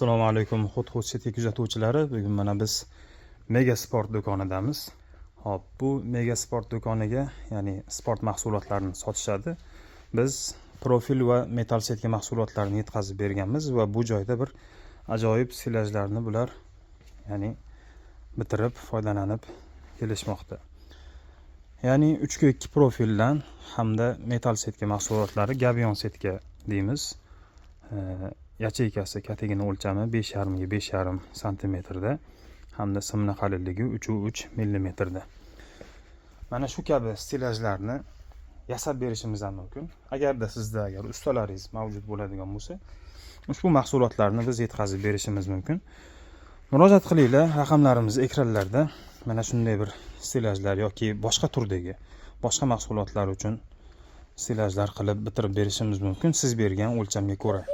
Assalomu alaykum, Hudhud City kuzatuvchilari. Bugun mana biz Mega Sport do'konidamiz. Hop, bu Mega Sport do'koniga, ya'ni sport mahsulotlarini sotishadi. Biz profil va metall setka mahsulotlarini yetkazib berganmiz va bu joyda bir ajoyib stellajlarni bular, ya'ni bitirib, foydalanib kelishmoqda. Ya'ni 3 ga 2 profildan hamda metall setka mahsulotlari, gabion setka deymiz. Yacheykasi katigini o'lchami 5,5 ga 5,5 santimetrda hamda simni qalinligi 3,3 millimetrda. Mana shu kabi stellajlarni yasab berishimiz ham mumkin. Agarda sizda agar ustalaringiz mavjud bo'ladigan bo'lsa, ushbu mahsulotlarni biz yetkazib berishimiz mumkin. Murojaat qilinglar, raqamlarimiz ekranlarda. Mana shunday bir stellajlar yoki boshqa turdagi boshqa mahsulotlar uchun stellajlar qilib bitirib berishimiz mumkin siz bergan o'lchamga ko'ra.